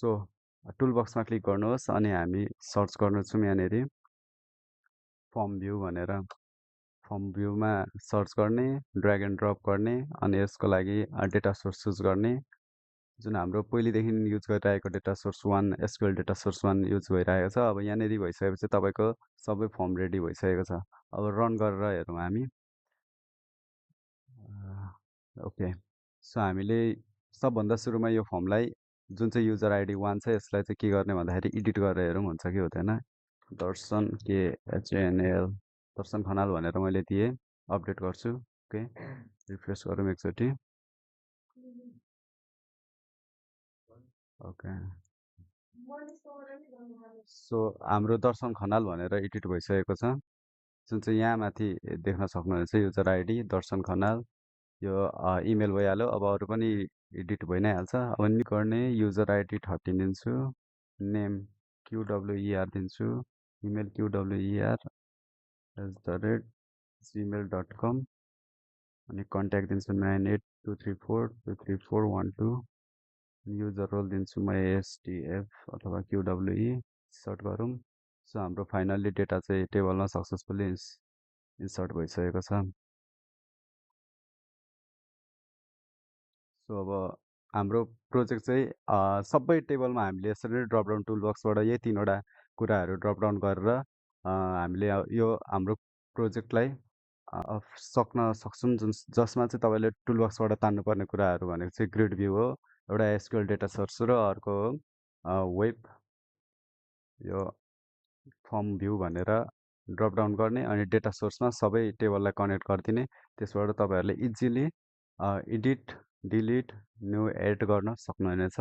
So tool बक्समा click गर्नुहोस् अनि हामी सर्च गर्नेछौँ यहाँनेरि फर्म भ्यू भनेर। फर्म भ्यूमा सर्च गर्ने, ड्र्याग एन्ड ड्रप गर्ने अनि यसको लागि डेटा सोर्स चुज गर्ने। जुन हाम्रो पहिलेदेखि युज गरिरहेको data source 1 SQL data source 1 use भइरहेको छ। अब यहाँनेरि भइसकेपछि तपाईँको सबै फर्म रेडी भइसकेको छ। अब रन गरेर हेरौँ हामी। ओके, सो हामीले सबभन्दा सुरुमा यो फर्मलाई जुन चाहिँ युजर आइडी 1 छ यसलाई चाहिँ के गर्ने भन्दाखेरि एडिट गरेर हेरौँ हुन्छ कि हुँदैन। दर्शन KHANL दर्शन खनाल भनेर मैले दिएँ, अपडेट गर्छु। ओके, रिफ्रेस गरौँ एकचोटि। ओके, सो हाम्रो दर्शन खनाल भनेर एडिट भइसकेको छ। जुन चाहिँ यहाँ माथि देख्न सक्नुहुन्छ युजर आइडी दर्शन खनाल, यो इमेल भइहाल्यो। अब अरू पनि एडिट भइ नै हाल्छ। अब नि गर्ने युजर आइडी 13 दिन्छु, नेम QWER दिन्छु, इमेल QWER@gmail.com अनि कन्ट्याक्ट दिन्छु 9823423412। युजर रोल दिन्छु म ASTF अथवा QWE, सर्ट गरौँ। सो हाम्रो फाइनल्ली डेटा चाहिँ टेबलमा सक्सेसफुली इन्सर्ट भइसकेको छ। सो अब हाम्रो प्रोजेक्ट चाहिँ सबै टेबलमा हामीले यसरी ड्रपडाउन टुल बक्सबाट यही 3वटा कुराहरू ड्रपडाउन गरेर हामीले यो हाम्रो प्रोजेक्टलाई सक्न सक्छौँ। जसमा चाहिँ तपाईँले टुल बक्सबाट तान्नुपर्ने कुराहरू भनेको चाहिँ ग्रिड भ्यू हो, एउटा एसक्यूएल डेटा सोर्स र अर्को हो वेब यो फर्म भ्यू भनेर ड्रपडाउन गर्ने अनि डेटा सोर्समा सबै टेबललाई कनेक्ट गरिदिने। त्यसबाट तपाईँहरूले easily edit, delete, new add गर्न सक्नुहुनेछ।